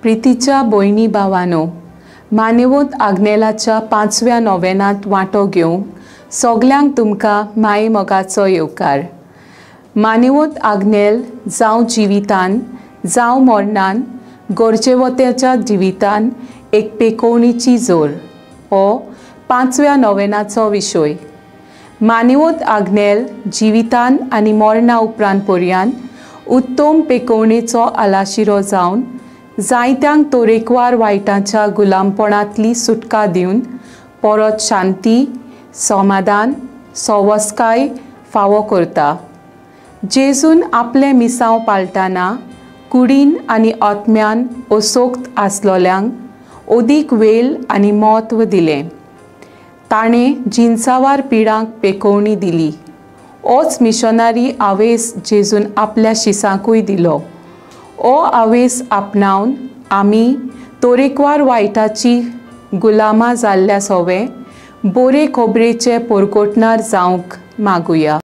प्रितीच्या भयणी भावानो, मानेवंत आग्नेलाच्या पांचव्या नोवेनांत वांटो घेवंक सगल्यांक तुमकां माये मोगाचो येवकार. मानेवंत आग्नेल जावं जिवितान जावं मरणान गरजेवत्याच्या जिवितान एक पेकोवणीची जोर हो पांचव्या नोवेनाचो विशय. मानेवंत आग्नेल जिवितान आनी मरणा उपरांत पर्यान उत्तम पेकोवणेचो आलाशिरो जावन जायत्यांक तरेकवार वायटांच्या गुलामपणांतली सुटका दिवन परत शांती, समाधान, सवस्काय फावो करता. जेजून आपलें मिसांव पाळटाना कुडीन आनी आत्म्यान असोक्त आसलोल्यांक अदीक वेळ आनी म्हत्व दिलें. ताणें जिनसावार पिडांक पेकोवणी दिली. होच मिशनरी आवेस जेजून आपल्या शिसांकूय दिलो. हो आवेस आपणावन आमी तरेकवार वायटाची गुलामां जाल्ल्या सोवे बोरे खोबरेचे पोरकोटणार जावंक मागुया.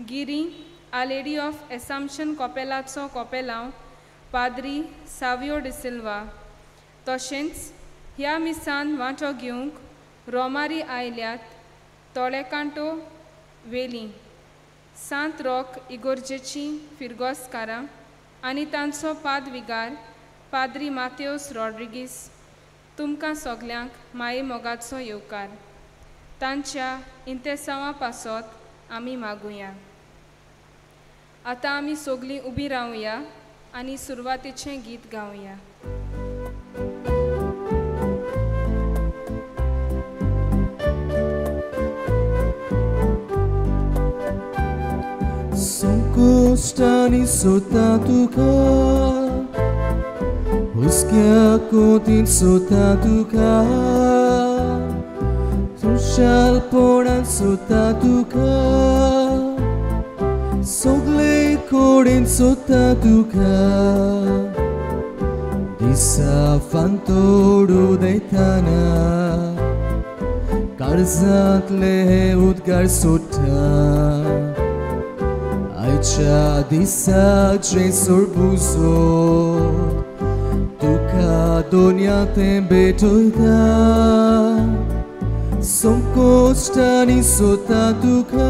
गिरी आ लेडी ऑफ एसाम्शन कॉपेलाचो कॉपेलांव पाद्री सावियो डिसिल्वा. तशेंच ह्या मिसान वांटो घेवंक रोमारी आयल्यात तोळेकांटो वेली सांत रॉक इगोर्जेची फिरगोसकारां आनी तांचो पादविगार पाद्री मातेवस रॉड्रिगीस. तुमकां सगल्यांक माये मोगाचो येवकार. तांच्या इंतेसांवा पासत आमी मागुया. आतां आमी सगलीं उबी रावया आनी सुरवातेचें गीत गावया. संकोश्टांनी सोदता तुका, हुस्क्या कोतीन सोदता तुका, खुशालपणान सोदता तुका, सगळे कडेन सोदता तुका. दिसा फांतोड उदयतना काळजांतले हे उद्गार सोडटा. आयच्या दिसा जेजूर बुजो तुका दोनया तें भेटयता. संकोश्टांनी सोदता तुका,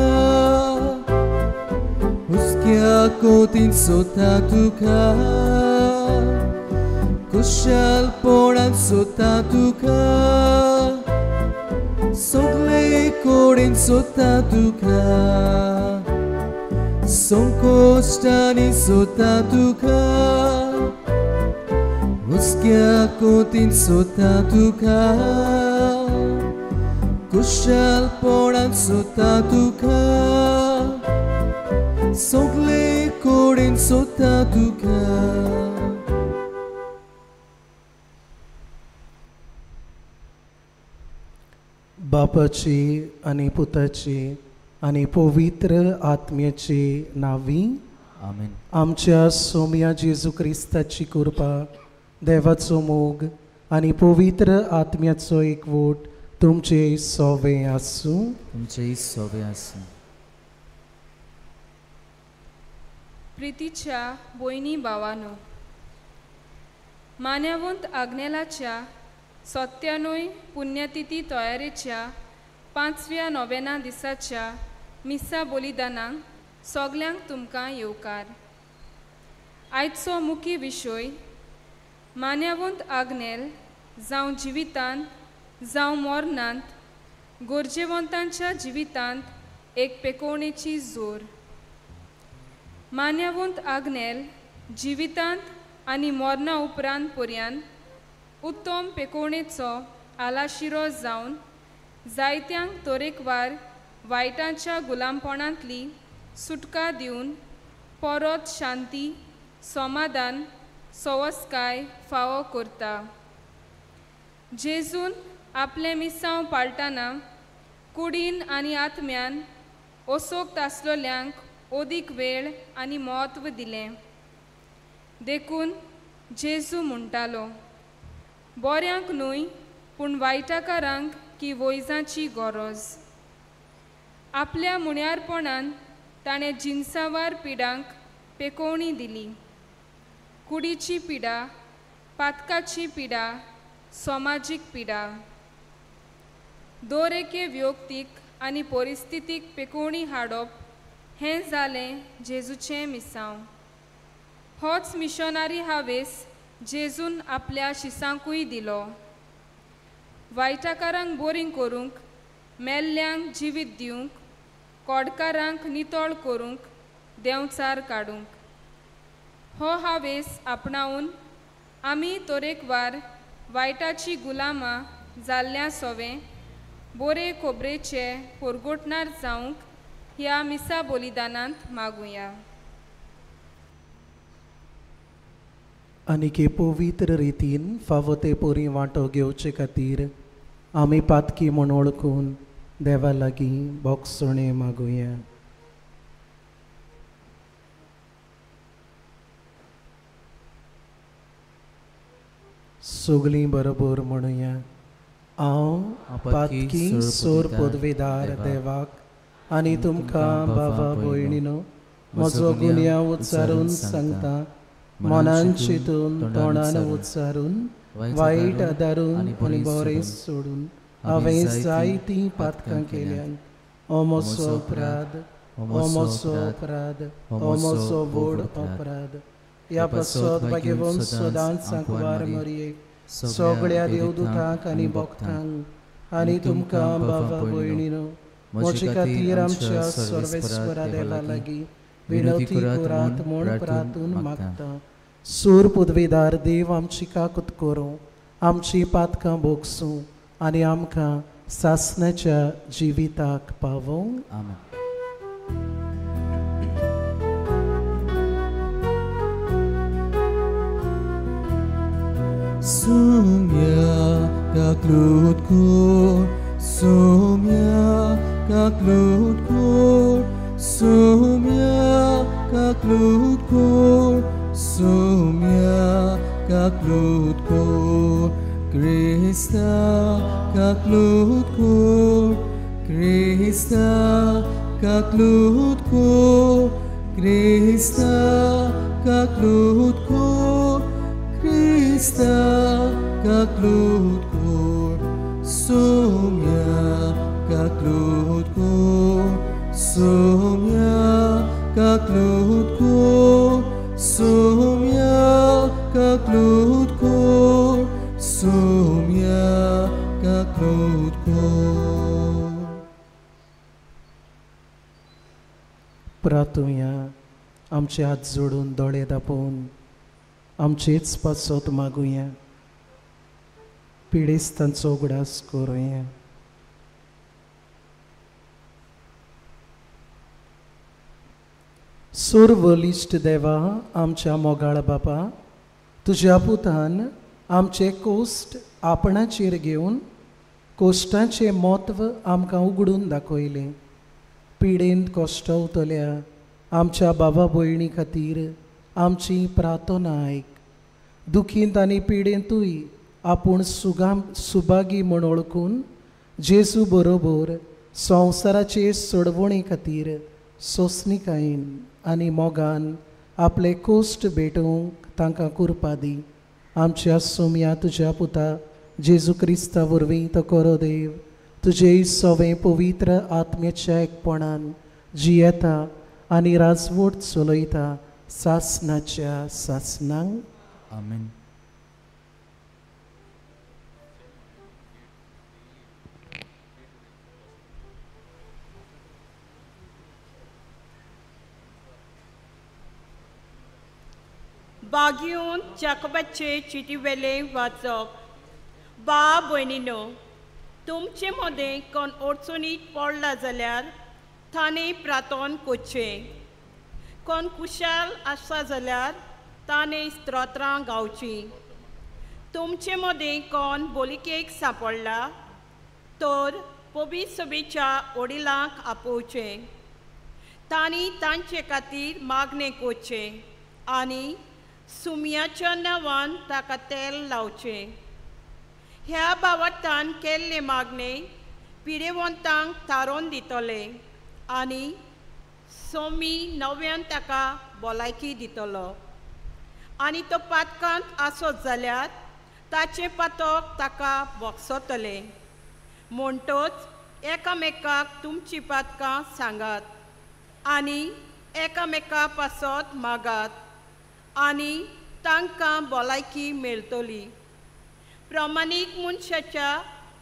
हुस्क्या कोतीन सोदता तुका, खुशालपणान सोदता तुका, सगळे कडेन सोदता तुका. संकोश्टांनी सोदता तुका, हुस्क्या कोतीन सोदता तुका, खुशालपणान सोदता तुका, सगळे कडेन सोदता तुका. बापाची आनी पुताची आनी पवित्र आत्म्याची नांवी आमेन. आमच्या सोम्या जेजू क्रिस्ताची कृपा, देवाचो मोग आनी पवित्र आत्म्याचो एकवट तुमचे सोवे आसूं. तुमचेय सोवे आसूं. प्रितीच्या भयणी भावानो, मान्यवंत आग्नेलाच्या सत्यानूय पुण्यतिथी तयारेच्या 5व्या नोव्हेना दिसाच्या मिसा बलिदानाक सगल्यांक तुमकां येवकार. आयचो मुखी विशय मान्यवंत आग्नेल जावं जिवितांत जावं मरणांत गरजेवंतांच्या जिवितांत एक पेकोवणेची जोर. मान्यवंत आग्नेल जिवितांत आनी मरणा उपरांत पर्यंत उत्तम पेकोवणेचो आलाशिरो जावन जायत्यांक तरेकवार वायटांच्या गुलामपणांतली सुटका दिवन परत शांती, समाधान, सवस्काय फावो करता. जेजून आपलें मिसांव पाळटाना कुडीन आनी आत्म्यान असोक्त आसलोल्यांक अदीक वेळ आनी म्हत्व दिलें. देखून जेजू म्हणटालो, बऱ्यांक न्हय पूण वायटाकारांक की वैजाची गरज. आपल्या मुण्यारपणान ताणें जिनसावार पिडांक पेकोवणी दिली. कुडीची पिडा, पातकाची पिडा, समाजीक पिडा, दर एके व्यक्तीक आनी परिस्थितीक पेकोवणी हाडप हें जालें जेजूचें मिसांव. होच मिशनरी हावेस जेजून आपल्या शिसांकूय दिलो. वायटाकारांक बोरींग करूंक, मेल्ल्यांक जिवीत दिवंक, कोडकारांक नितळ करूंक, देंवचार काडूंक. हो हावेस आपणावन आमी तरेकवार वायटाची गुलामां जाल्ल्या सोवें बोरे खोबरेचे पोरगोटणार जावंक ह्या मिसा बलिदानांत मागुया. आनीक पवित्र रितीन फावो ते पोरी वांटो घेवचे खातीर आमी पातकी म्हूण वळखून देवा लागीं बोगसणे मागुया. सगळीं बरोबर म्हणुया, हांव पातकी सोर पदवीदार देवाक आनी तुमकां बाबा भयणीनो म्हजो गुन्यांव उच्चारून सांगता, मनान चिंतून तोंडान उच्चारून वायट आदारून आनी बरें सोडून हांवें जायतीं पातकां केल्यान. हो म्हजो अपराध, हो म्हजो अपराध, हो म्हजो व्हड अपराध. ह्या पासत भाग्यवंत सदांच सांकवार मरयेक सगळ्या देवदूतांक आनी भक्तांक आनी तुमकां बाबा भयणीनो म्हजे खातीर आमच्या सर्वेस्वरा देवा लागीं विनवती करात म्हूण प्रार्थून मागता. सूर पदवीदार देव आमची काकूत करूं, आमची पातकां भोगसूं आनी आमकां सासणाच्या जिविताक पावोवं. आमेन. Sumya kaklut kur, sumya kaklut kur, sumya kaklut kur, sumya kaklut kur, Krista kaklut kur, Krista kaklut kur, Krista kaklut kur, Krista kaklut kur, sumya kaklut kur, sumya kaklut kur, sumya kaklut kur, sumya kaklut kur. प्रातुया आमचे हात जोडून दोळे दापोवन आमचेच पासत मागुया, पिडेस्तांचो उगडास करुया. सर्वलिश्ट देवा आमच्या मोगाळ बापा, तुज्या पुतान आमचे कोश्ट आपणाचेर घेवन कोश्टाचें म्हत्व आमकां उगडून दाखयलें. पिडेंत कश्टवतल्या आमच्या बाबा भयणी खातीर आमची प्रार्थना आयक. दुखींत आनी पिडेंतूय आपूण सुभागी म्हूण वळखून जेजू बरोबर संवसाराचे सोडवणे खातीर सोंसणीकायेन आनी मोगान आपले कोश्ट भेटोवंक तांकां कुरपा दी. आमच्या सोम्या तुज्या पुता जेजू क्रिस्ता वरवीं तो करो देव तुजे सवें पवित्र आत्म्याच्या एकपणान जियेता आनी राजवट चलयता सासनाच्या सासनांक. आमेन. बागीवन जाकोबाचे चिटीवेलें वाचप. बा भयणीनो, तुमचे मदें कोण अडचणीत पडला जाल्यार ताणें प्रार्थना करचें, कोण कुशाल आसा जाल्यार ताणें स्तोत्रां गावचीं. तुमचे मदें कोण बोलिकेक सांपडला तर पवित्र सभेच्या वडिलांक आपोवचें, तांणी तांचे खातीर मागणें करचें आनी सुम्याच्या नांवान ताका तेल लावचें. ह्या बावटान केल्ले मागणे पिडेवंतांक थारोवन दितले आनी सोमी नव्यान ताका भलायकी दितलो. आनी तो पातकांत आसत जाल्यार ताचें पातक ताका बक्षतलें. म्हणटच एकामेकाक तुमचीं पातकां सांगात आनी एकामेका पासत मागात आनी तांकां भलायकी मेळटली. प्रमाणीक मनशाच्या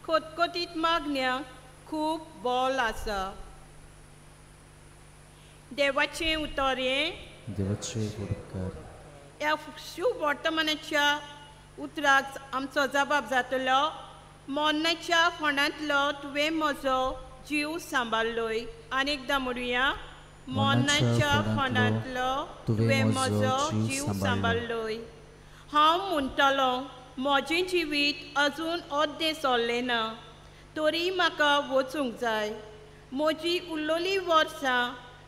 खतखतीत मागण्यांक खूब बल आसा. देवाचें उतर हें. देवाचे उपकार. ह्या शुभ वर्तमानाच्या उतराक आमचो जबाब जातलो. मरणाच्या फोंडांतलो तुवें म्हजो जीव सांबाळ्ळोय. आनी एकदां म्हणुया, मरणाच्या फोंडांतलो तुवें म्हजो जीव सांबाळ्ळोय. हांव म्हणटालो म्हजें जिवीत अजून अर्दें सरलें ना, तरी म्हाका वचूंक जाय. म्हजी उरलेलीं वर्सां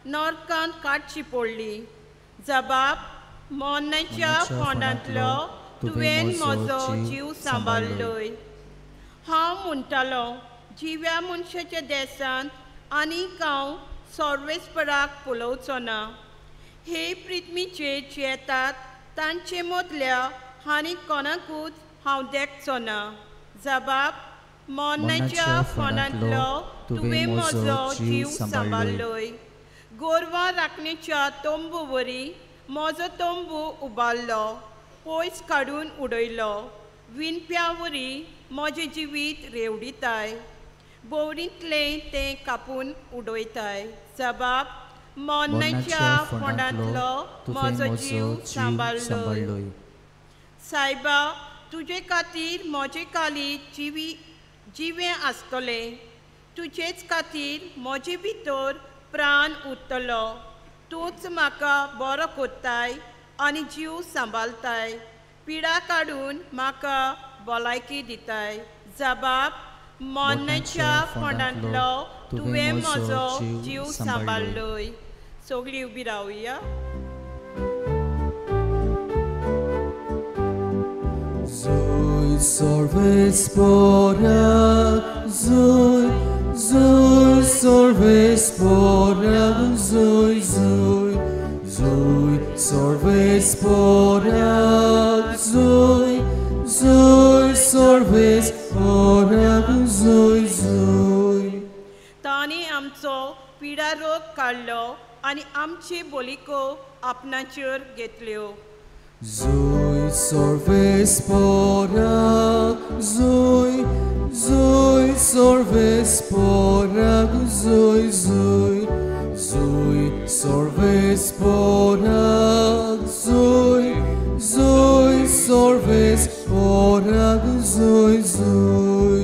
नरकांत काडची पडली. जबाब, मरणाच्या फोंडांतलो तुवें म्हजो जीव सांबाळ्ळोय. हांव म्हणटालो जिव्या मनशाच्या देशांत आनीक हांव सर्वेस्पराक पळोवचो ना. हे पृथ्वीचेर जियेतात तांचे मदल्या आनी कोणाकूच हांव देखचो ना. जबाब, मरणाच्या फोंडांतलो तुवें म्हजो जीव सांबाळ्ळोय. गोरवां राखणेच्या तंबू वरी म्हजो तंबू उबारलो, पयस काडून उडयलो. विणप्या वरी म्हजें जिवीत रेवडिताय, बोवरींतलें तें कापून उडयताय. जबाब, मरणाच्या फोंडांतलो म्हजो जीव सांबाळ्ळोय. सायबा, तुजे खातीर म्हजे काली जिवें आसतलें, तुजेच खातीर म्हजे भितर प्राण उरतलो. तूंच म्हाका बरो करताय आनी जीव सांबाळताय, पिडा काडून म्हाका भलायकी दिताय. जबाब, मरणाच्या फोंडांतलो तुवें म्हजो जीव सांबाळ्ळोय. सगळीं उबी रावया. Zoi sorvespora, zoi, zoi sorvespora, zoi, zoi, zoi sorvespora, zoi, zoi sorvespora, zoi, zoi. तांणी आमचो पिडारोग काडलो आनी आमची बोलिको आपणाचेर घेतल्यो. Zoi sorvespora, zoi, zoi sorvespora, zoi, zoi, zoi sorvespora, zoi, zoi sorvespora, zoi, zoi.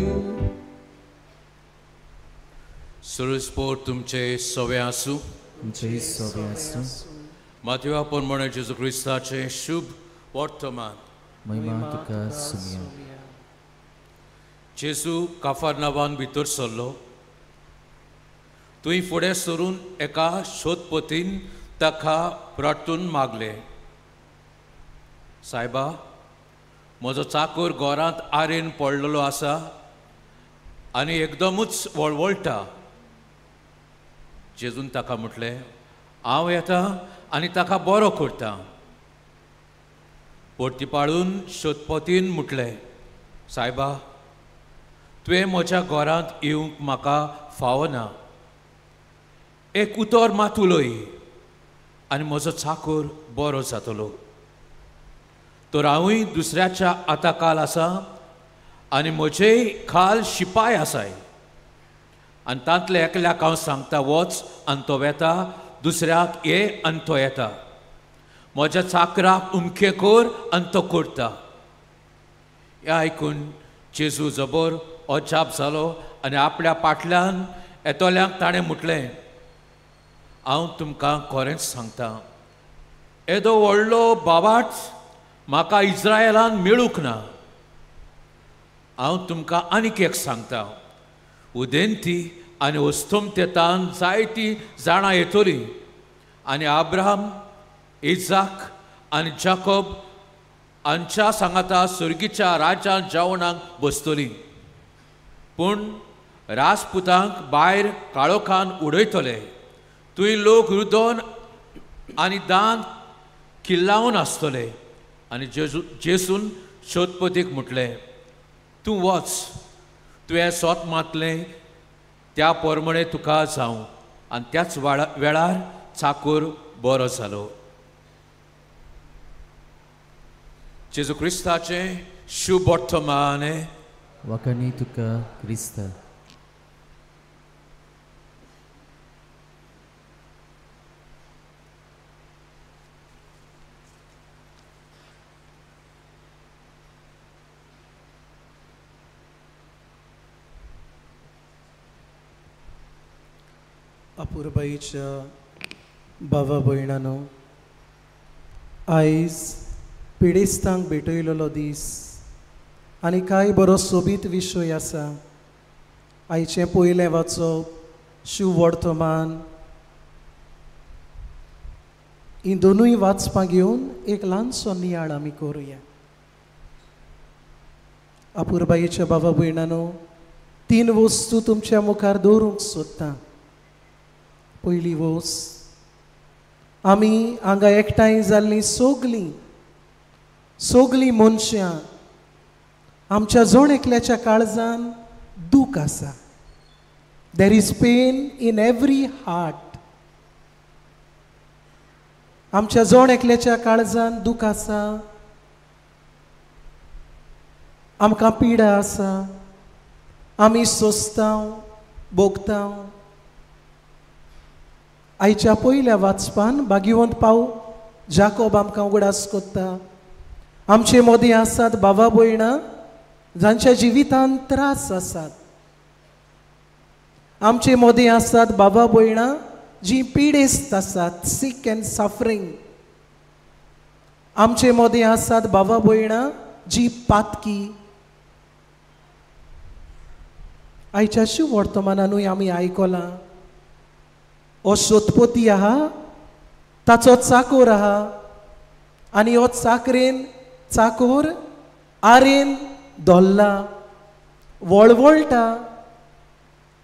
सुरसपोर तुमचे सवे आसूं. तुमचे सवे आसूं. माथेवा प्रमाणे जेजू क्रिस्ताचें शुभ वर्तमान. महिमा तुका सुमया. जेजू काफारनावान भितर सरलो. थंय फुडें सरून एका शोधपतीन ताका प्रार्थून मागलें, सायबा, म्हजो चाकर घरांत आरेन पडलेलो आसा आनी एकदमूच वळवळटा. जेजून ताका म्हटलें, हांव येता आनी ताका बरो करता. परतीपाळून शोधपतीन म्हटलें, सायबा, तुवें म्हज्या घरांत येवंक म्हाका फावना. एक उतर मात उलय आनी म्हजो चाकोर बरो जातलो. तर हांवूय दुसऱ्याच्या आताकाल आसा आनी म्हजेय खाल शिपाय आसाय. आनी तांतले एकल्याक हांव सांगता वच आनी तो वेता, दुसऱ्याक ये आनी तो येता. म्हज्या चाकराक उमके कर आनी तो करता. हें आयकून जेजू जबर अजाप जालो आनी आपल्या पाटल्यान येतल्यांक ताणें म्हटलें, हांव तुमकां खरेंच सांगता, येदो व्हडलो बाबाच म्हाका इज्रायलान मेळूंक ना. हांव तुमकां आनीक एक सांगता, उदेंती आनी अस्तमतेतान जायतीं जाणां येतलीं आनी आब्राहाम, इजाक आनी जाकोब हांच्या सांगाता सर्गीच्या राज्यांत जेवणाक बसतलीं. पूण राजपुतांक भायर काळोखान उडयतले. थंय लोक रुदोन आनी दांत किल्लावन आसतले. आनी जेजून शोधपतीक म्हटलें, तूं वच, तुवें सोत मातलें त्या प्रमाणे तुका जावं. आनी त्याच वेळार चाकूर बरो जालो. जेजू क्रिस्ताचें शुभ वर्तमान. वाखाणी तुका क्रिस्ता. अपुरबाईच्या बाबा भयणानो, आयज पिडेस्तांक भेटयलेलो दीस आनी कांय बरो सोबीत विशय आसा. आयचें पयलें वाचप, शिववर्तमान, हीं दोनूय वाचपां घेवन एक ल्हानसो नियाळ आमी करुया. अपुरबाईच्या बाबा भयणानो, तीन वस्तू तुमच्या मुखार दवरूंक सोदता. पयली वस्त, आमी हांगा एकठांय जाल्लीं सगलीं सगलीं मनशां आमच्या जण एकल्याच्या काळजान दूख आसा. There is pain in every heart. आमच्या जण एकल्याच्या काळजान दूख आसा, आमकां पिडा आसा, आमी सोंसता, भोगता. आयच्या पयल्या वाचपान भाग्यवंत पाव जाकोब आमकां उगडास कोत्ता. आमचे मदीं आसात बाबा भयणां जांच्या जिवितांत त्रास आसात. आमचे मदीं आसात बाबा भयणां जीं पिडेस्त आसात, सीक एंड सफरींग. आमचे मदीं आसात बाबा भयणां जीं पातकी. आयच्या शिववर्तमानानूय आमी आयकलां, हो शोधपती आहा, ताचो चाकोर आहा आनी हो चाकरेन चाकोर आरेन धोल्ला, वळवळटा.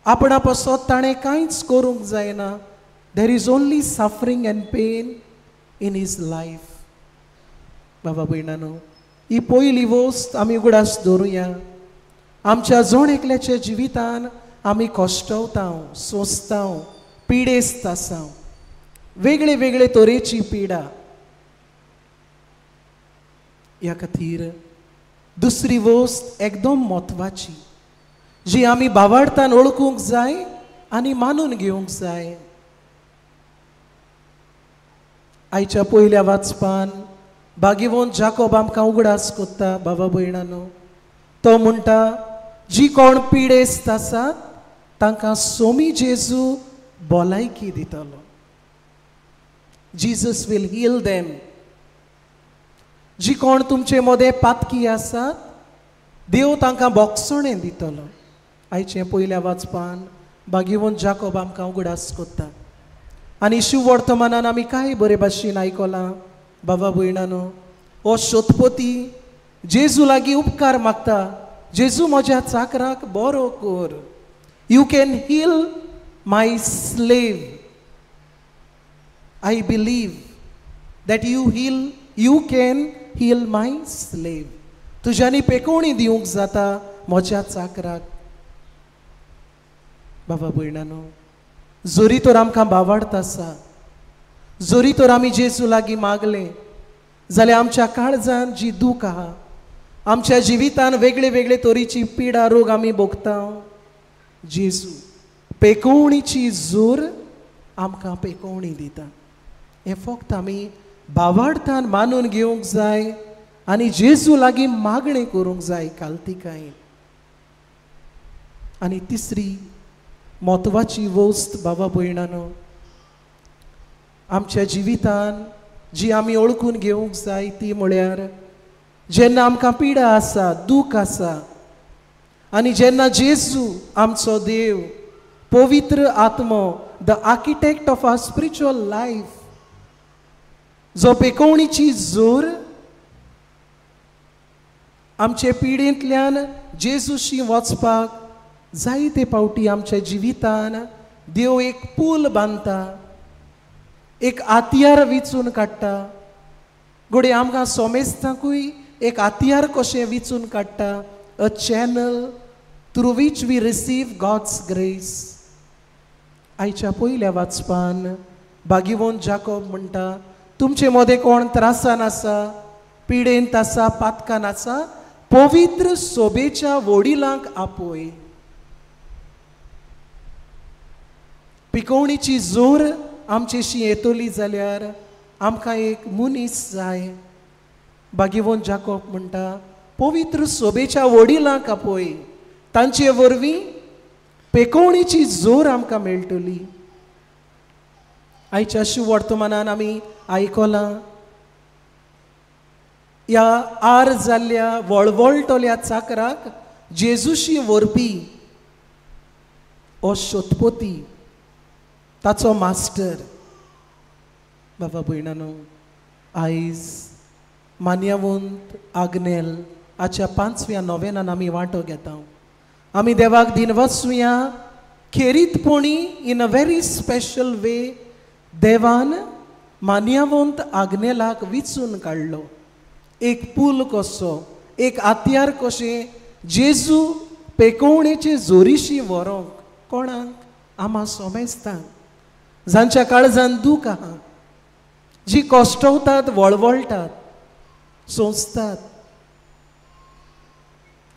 आपणा पासत ताणें कांयच करूंक जायना. There is only suffering and pain in his life. बाबा भयणानो, ही पयली वस्त आमी उगडास दवरुया. आमच्या जण एकल्याच्या जिवितान आमी कश्टवता, सोंसता, पिडेस्त आसा, वेगळे वेगळे तरेची पिडा. ह्या खातीर दुसरी वस्त एकदम म्हत्वाची, जी आमी भावार्थान वळखूंक जाय आनी मानून घेवंक जाय. आयच्या पयल्या वाचपान भाग्यवंत जाकोब आमकां उगडास कोत्ता. बाबा भयणानो, तो म्हणटा, जी कोण पिडेस्त आसात तांकां सोमी जेजू भलायकी दितलो. Jesus will heal them. जी कोण तुमचे मदें पातकी आसात देव तांकां बोगसणें दितलो. आयचें पयल्या वाचपान भाग्यवंत जाकोब आमकां उगडास कोत्ता. आनी शिववर्तमानान आमी कांय बरे भाशेन आयकलां. बाबा भयणानो, हो शोधपती जेजू लागीं उपकार मागता. जेजू म्हज्या चाकराक बरो कर. You can heal my slave. I believe that you heal, you can heal my slave. तुज्यांनी पेकोवणी दिवंक जाता म्हज्या चाकराक. बाबा भयणानो, जरी तर आमकां बावाडत आसा, जरी तर आमी जेजू लागीं मागलें जाल्यार आमच्या काळजान जी दूख आहा, आमच्या जिवितान वेगळे वेगळे तरेची पिडा रोग आमी भोगता, जेजू पेकोवणीची जोर आमकां पेकोवणी दिता. हें फक्त आमी बावाडतान मानून घेवंक जाय आनी जेजू लागीं मागणें करूंक जाय कालतिकायेन. आनी तिसरी म्हत्वाची वस्त बाबा भयणानो, आमच्या जिवितान जी आमी ओळखून घेवंक जाय ती म्हळ्यार जेन्ना आमकां पिडा आसा, दूख आसा, आनी जेन्ना जेजू आमचो देव पवित्र आत्मो, the architect of our spiritual life, जो पेकोवणीची जोर आमचे पिडेंतल्यान जेजूशी वचपाक जायते पावटी आमच्या जिवितान देव एक पूल बांदता, एक आतियार विचून काडटा. घडये आमकां सोमेस्तांकूय एक आतियार कशें विचून काडटा, a channel through which we receive God's grace. आयच्या पयल्या वाचपान भागीवंत जाकोब म्हणटा, तुमचे मदें कोण त्रासान आसा, पिडेंत आसा, पातकान आसा, पवित्र सोबेच्या वडिलांक आपय. पिकोवणीची जोर आमचेशी येतली जाल्यार आमकां एक मनीस जाय. भागीवंत जाकोब म्हणटा, पवित्र सोबेच्या वडिलांक आपय, तांचे वरवीं पेकोवणीची जोर आमकां मेळटली. आयच्या शुवर्तमानान आमी आयकलां, ह्या आर जाल्ल्या वळवळटल्या चाकराक जेजूशी व्हरपी हो शोधपोती, ताचो मास्टर. बाबा भयणानो, आयज मान्यवंत आग्नेल आजच्या पांचव्या नोवेनान आमी वांटो घेता. आमी देवाक दिनवासुया खेरीतपणी in a very special way देवान मान्यवंत आग्नेलाक विचून काडलो, एक पूल कसो, एक आत्यार कशें जेजू पेकोवणेचे जोरीशी व्हरोंक कोणाक, आमा सोमेस्तांक, जांच्या काळजान दूख आहा, जी कश्टवतात, वळवळटात, सोंसतात.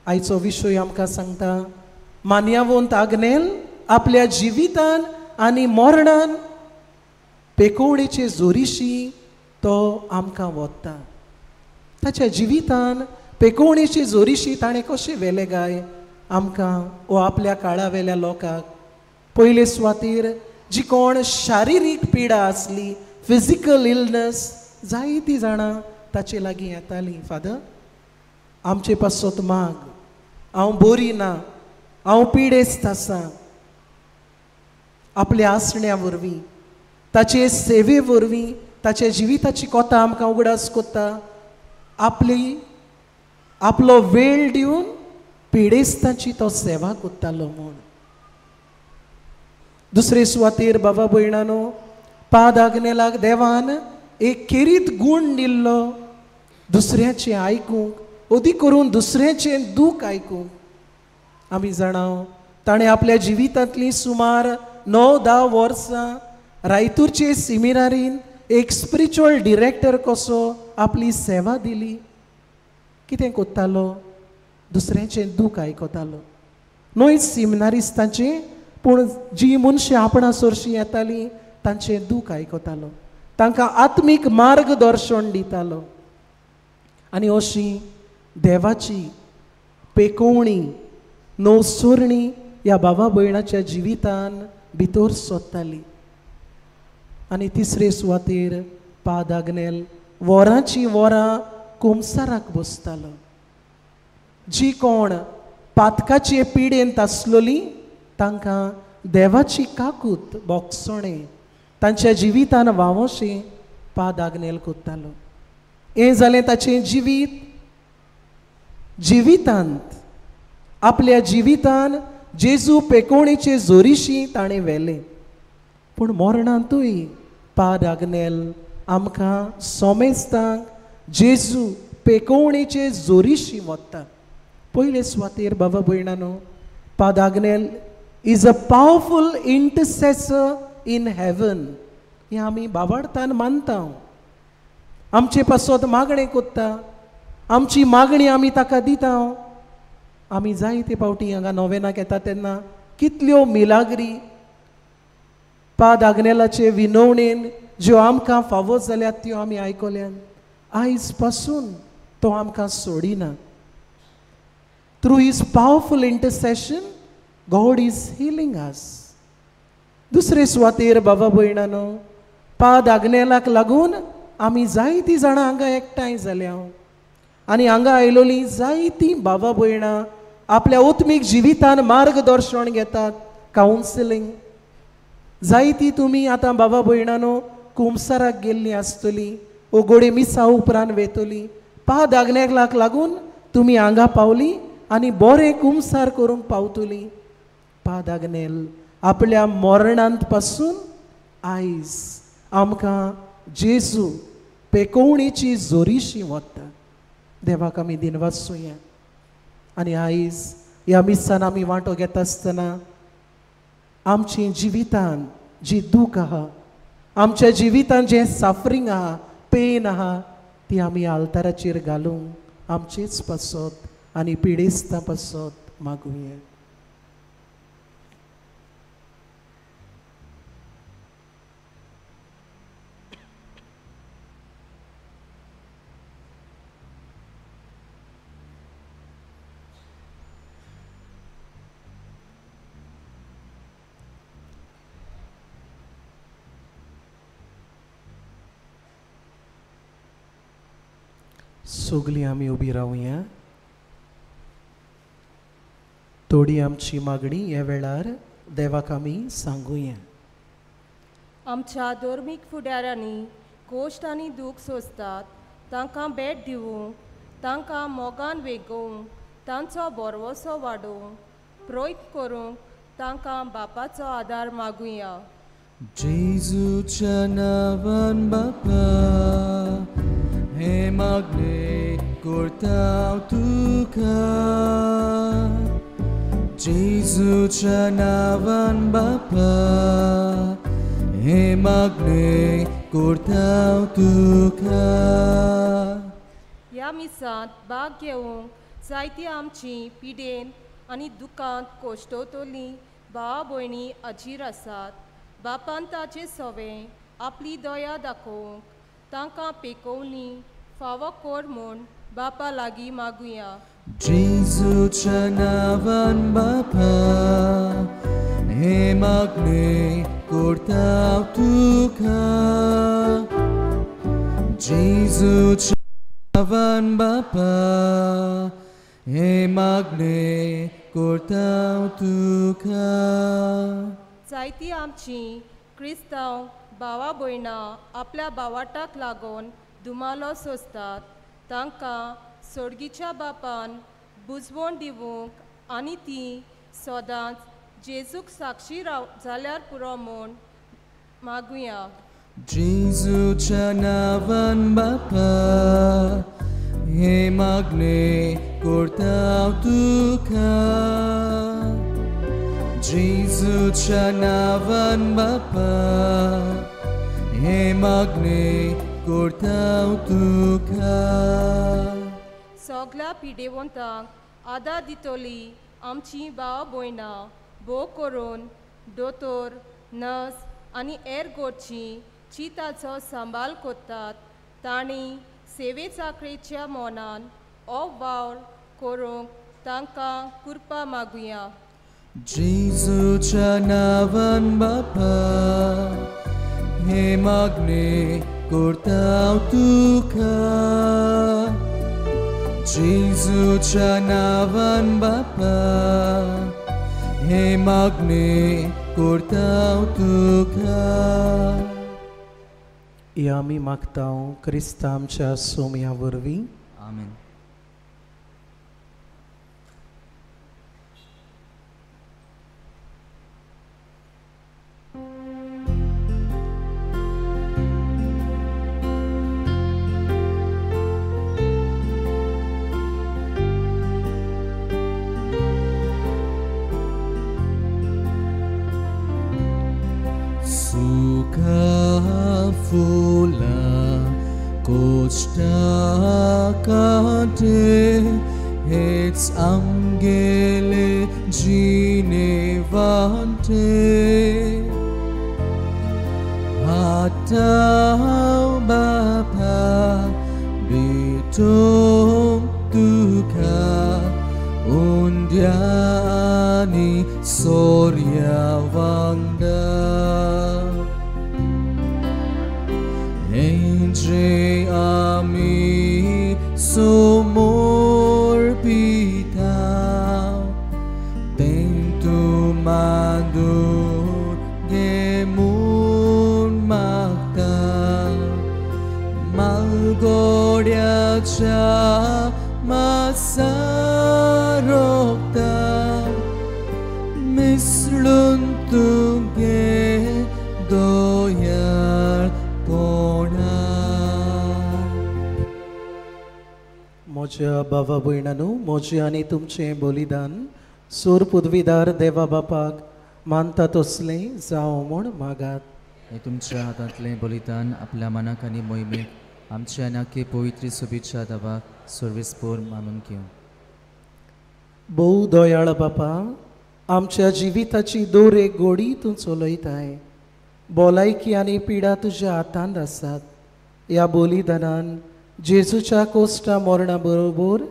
आयचो विशय आमकां सांगता, मान्यवंत आग्नेल आपल्या जिवितान आनी मरणान पेकोवणेचे जोरीशी तो आमकां वता. ताच्या जिवितान पेकोवणेचे जोरीशी ताणें कशें व्हेलें काय आमकां वो आपल्या काळा वेल्या लोकांक. पयले सुवातेर जी कोण शारिरीक पिडा आसली, फिजिकल इलनस, जायतीं जाणां ताचे लागीं येतालीं, फादर आमचे पासत माग, हांव बरी ना, हांव पिडेस्त आसा. आपल्या आसण्या वरवीं, ताचे सेवे वरवीं, ताच्या जिविताची कोता आमकां उगडास कोत्ता, आपली आपलो वेळ दिवन पिडेस्तांची तो सेवा कोत्तालो म्हूण. दुसरे सुवातेर बाबा भयणानो, पाद आग्नेलाक देवान एक खेरीत गूण दिल्लो, दुसऱ्याचें आयकूंक, अदीक करून दुसऱ्याचें दूख आयकूंक. आमी जाणां ताणें आपल्या जिवितांतलीं सुमार 9-10 वर्सां रायतूरचे सिमिनारीन एक स्पिरिच्युअल डिरेक्टर कसो आपली सेवा दिली. कितें कोत्तालो, दुसऱ्याचें दूख आयकतालो, न्हय सिमिनारिस्तांचें, पूण जी मनशां आपणा सरशीं येतालीं तांचें दूख आयकतालो, तांकां आत्मीक मार्गदर्शन दितालो. आनी अशी देवाची पेकोवणी, नवसोरणी ह्या बाबा भयणाच्या जिवितान भितर सोदताली. आनी तिसरे सुवातेर पाद आग्नेल वरांची वरां कुमसाराक बसतालो. जी कोण पातकाचे पिडेंत आसलोली तांकां देवाची काकूत बोगसणें तांच्या जिवितान वावोशें पाद आग्नेल कोत्तालो. हें जालें ताचें जिवीत. जिवितांत आपल्या जिवितान जेजू पेकोणेचे जोरीशी ताणें व्हेलें. पूण मरणांतूय पाद आग्नेल आमकां सोमेस्तांक जेजू पेकोवणेचे जोरीशी वता. पयले सुवातेर बाबा भयणानो, Padre Agnel is a powerful intercessor in heaven हें आमी बाबार्थान मानता. आमचे पासत मागणें कोत्ता, आमची मागणी आमी ताका दिता. आमी जायते फावटी हांगा नोवेनाक येता तेन्ना कितल्यो मिलाग्री पाद आग्नेलाचे विनवणेन ज्यो आमकां फावो जाल्यात त्यो आमी आयकल्यात. आयज पासून तो आमकां सोडिना. Through his powerful intercession God is healing us. दुसरे सुवातेर बाबा भयणानो, पाद आग्नेलाक लागून आमी जायतीं जाणां हांगा एकठांय जाल्या आनी हांगा आयलोलीं जायतीं बाबा भयणां आपल्या आत्मीक जिवितान मार्गदर्शन घेतात, कावन्सिलींग. जायती तुमी आतां बाबा भयणानो कुमसाराक गेल्लीं आसतलीं, ओगोडे मिसा उपरांत वेतली. पाद आग्नेलाक लागून तुमी हांगा पावली आनी बरें कुमसार करूंक पावतली. पाद आग्नेल आपल्या मरणांत पासून आयज आमकां जेजू पेकोवणेची जोरीशी वता. देवाक आमी दिनवासुया. आनी आयज ह्या मिसान आमी वांटो घेता आसतना आमच्या जिवितान जी दूख आहा, आमच्या जिवितान जें सफरींग आहा, पेन आहा, ती आमी आल्ताराचेर घालूंक आमचेच पासत आनी पिडेस्तां पासत मागुया. सगळीं आमी उबी रावया. थोडी आमची मागणी ह्या वेळार देवाक आमी सांगुया. आमच्या धर्मीक फुडाऱ्यांनी कोश्ट आनी दूख सोंसतात तांकां भेट दिवंक, तांकां मोगान वेगोवंक, तांचो भरवसो वाडोवंक प्रयत्न करूंक तांकां बापाचो आदार मागुया. जेजूच्या नांवान बापा हे मागणे करता तुका. जेजूच्या नांवान बापा हे मागणे करता तुका. ह्या मिसांत भाग घेवंक जायती आमची पिडेन आनी दुकांत कोश्टवतलीं भाव भयणी अजीर आसात. बापान ताचे सवें आपली दया दाखोवंक तांकां पेकोवनी फावो कर म्हूण बापा लागीं मागुया. जेजूच्या नांवान बापा हे मागणे करता तुका. जेजूच्या नांवान बापा हे मागणे करता तुका. जायती आमची क्रिस्तांव भावा भयणां आपल्या बावाटाक लागून दुमालो सोंसतात. तांकां सोडगीच्या बापान बुजवण दिवंक आनी ती सदांच जेजूक साक्षी राव जाल्यार पुरो म्हूण मागुया. जेजूच्या नांवान बापा हे मागणे करता तुका. जेजूच्या नांवान बापा हे मागणे करता तुका. सगळ्या पिडेवंतांक आदार दितली आमची भाव भयणां भोव करून दोतोर, नर्स आनी हेर गोडची जी ताचो सांबाळ करतात तांणी सेवे चाकरेच्या मनान हो वावर करूंक तांकां कृपा मागुया. जेजूच्या नांवान बापा हे मागणे करता तुका. जेजूच्या नांवान बापा हे मागणे करता तुका. ह्या आमी मागता क्रिस्ता आमच्या सोम्या वरवीं. आमेन. तुका फुलां कोश्टा कांटे हेच आमगेले जिणे वांटे हाताव बापा भेटोवंक तुका उंड्या आनी सोर्या वांगडा हेंजे आमी समर्पिता तें तूं मागून घे म्हूण मागता मालगोड्याच्या मासा रोखता मिसळून तुगे दोयाळ कोणा. म्हज्या भावा भयणांनो, म्हजें आनी तुमचें बलिदान सूर पुदवीदार देवा बापाक मानता तसलें जावं म्हूण मागात. हें तुमच्या हातांतलें बलिदान आपल्या मनाक आनी मोहिमेक आमच्या आनी आख्खे पवित्र सोबीच्या देवाक सर्वेस्पोर मानून घेवं. भोव दयाळ बापा, आमच्या जिविताची दर एक गोडी तूं चलयताय. भलायकी आनी पिडा तुज्या हातांत आसात. ह्या बलिदानान जेजूच्या कोश्टा मरणा बरोबर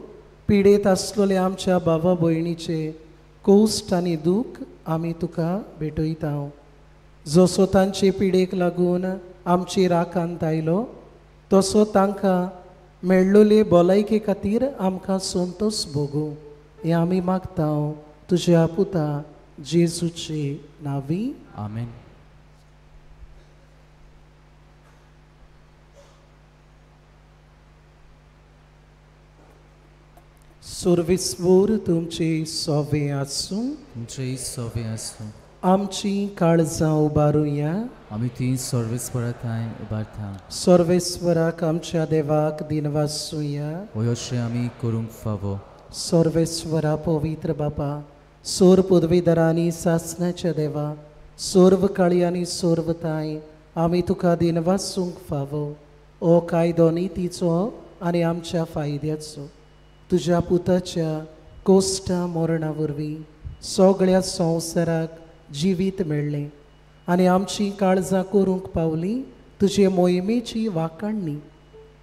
पिडेत आसलेले आमच्या भावा भयणीचे कोश्ट आनी दूख आमी तुका भेटयता. जसो तांचे पिडेक लागून आमची राखांत आयलो तसो तांकां मेळ्ळोले भलायके खातीर आमकां संतोश भोगूं हें आमी मागता तुज्या पुता जेजूचे नांवी. आमेन. सर्वेस्पोर तुमचे सोवे आसूं. तुमचेय सोवे आसूं. आमची काळजां उबारुया. आमी ती सर्वेस्परा थंय उबारता. सर्वेस्वराक आमच्या देवाक दिनवासुया. हय अशें आमी करूंक फावो. सर्वेस्वरा पवित्र बापा, सोर पदवीधरांनी सासणाच्या देवा, सर्व काळी आनी सर्व ताय आमी तुका दिनवासूंक फावो. ओ कायदो नितीचो आनी आमच्या फायद्याचो तुज्या पुताच्या कोश्टा मरणा वरवीं सगळ्या संवसाराक जिवीत मेळ्ळें आनी आमची काळजां करूंक पावली तुजे मोहिमेची वाखाणणी.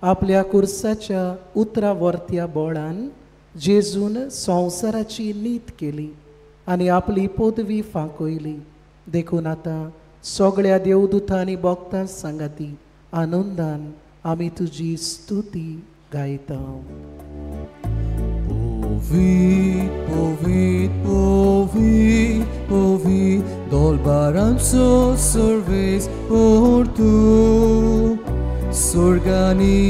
आपल्या कुर्साच्या उतरा वर्त्या बोळान जेजून संवसाराची नीत केली आनी आपली पदवी फांकयली. देखून आतां सगळ्या देवदूतांनी भक्तां सांगाती आनंदान आमी तुजी स्तुती गायता. Povit, povit, povit, povit, dolbaranço service por tu. Sorgani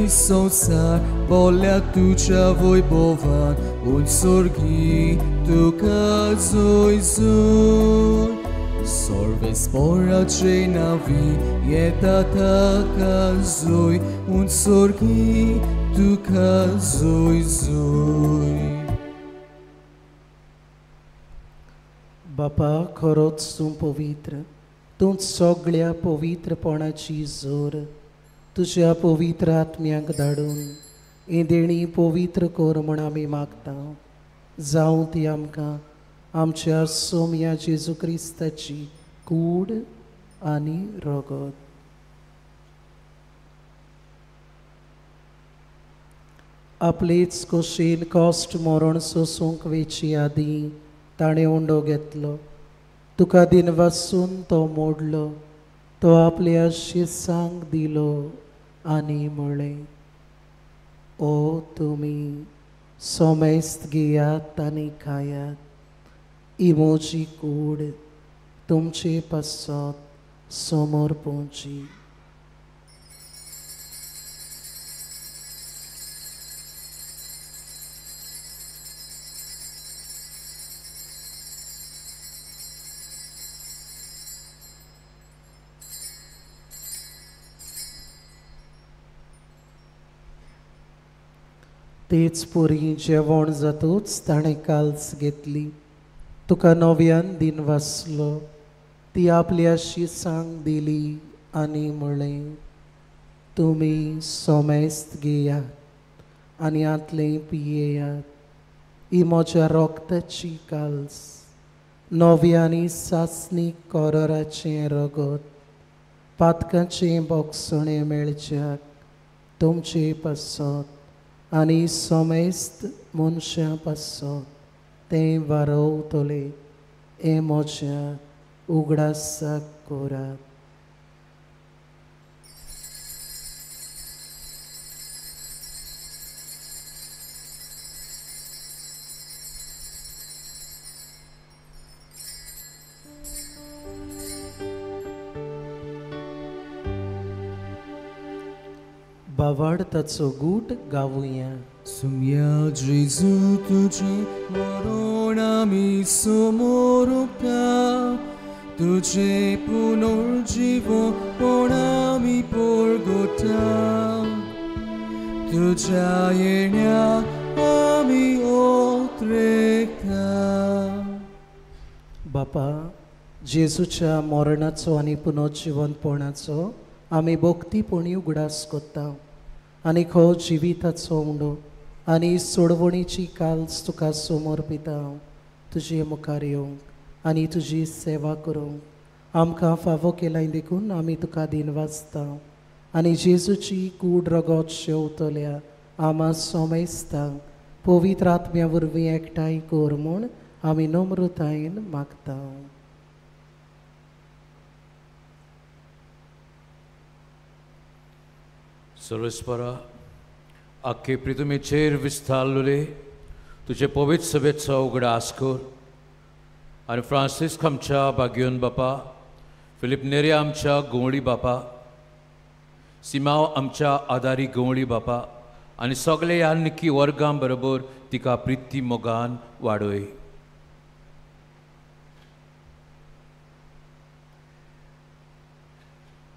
sonsar, bolha tucha voi bovan, un sorgi tu kazoizun. Sorves porache navi, yetata kazoi, un sorgi tu kazoizui. बापा खरोच तूं पवित्र, तूं सगळ्या पवित्रपणाची जोर तुज्या पवित्र आत्म्याक धाडून ही देणी पवित्र कर म्हूण आमी मागता. जावं ती आमकां आमच्या सोम्या जेजू क्रिस्ताची कूड आनी रगत. आपलेच कशेन कश्ट मरण सोसूंक वेची आदीं ताणें उंडो घेतलो, तुका दिनवासून तो मोडलो, तो आपल्या शिसांक दिलो आनी म्हळें, ओ तुमी सोमेस्त घेयात आनी खायात, ही म्हजी कूड तुमचे पासत समोर पोवची. तेच पुरी जेवण जातूच ताणें काल्स घेतली, तुका नव्यान दिन वाचलो, ती आपल्या शिसांक दिली आनी म्हळें, तुमी सोमेस्त घेयात आनी हांतलें पियेयात. ही म्हज्या रोगताची काल्स, नव्या आनी सासणीक कोरोराचें रगत, पातकाचें बोगसणें मेळच्याक तुमचे पासत आनी सोमेस्त मनशां पासत तें वारवतलें. हें म्हज्या उगडासाक करात. बावाडताचो गूट गावुया. सुम्या जेजू तुझे मरण आमी समोर तुझे पुनर्जीवपण आमी परगटा, तुझ्या येण्या आमी ओत्रेता. बापा, जेजूच्या मरणाचो आनी पुनर्जिवंतपणाचो आमी भक्तीपणी उगडास करता आनी हो जिविताचो उंडो आनी सोडवणीची काल्स तुका समर्पिता. तुजे मुखार येवंक आनी तुजी सेवा करूंक आमकां फावो केलाय देखून आमी तुका दिनवासता आनी जेजूची कूड रगत शेवतल्या आमा सोमेस्तांक पवित्र आत्म्या वरवीं एकठांय कर म्हूण आमी नम्रतायेन मागता. सर्वेस्परा, आख्खे प्रितुमेचेर विस्तारलोले तुजे पवित्र सभेचो उगडास कर आनी फ्रांसिस्क आमच्या बागियोन बापा, फिलीप नेरी आमच्या गवळी बापा, सिमाव आमच्या आदारी गवळी बापा आनी सगळे ह्या निकी वर्गां बरोबर तिका प्रिती मोगान वाडय.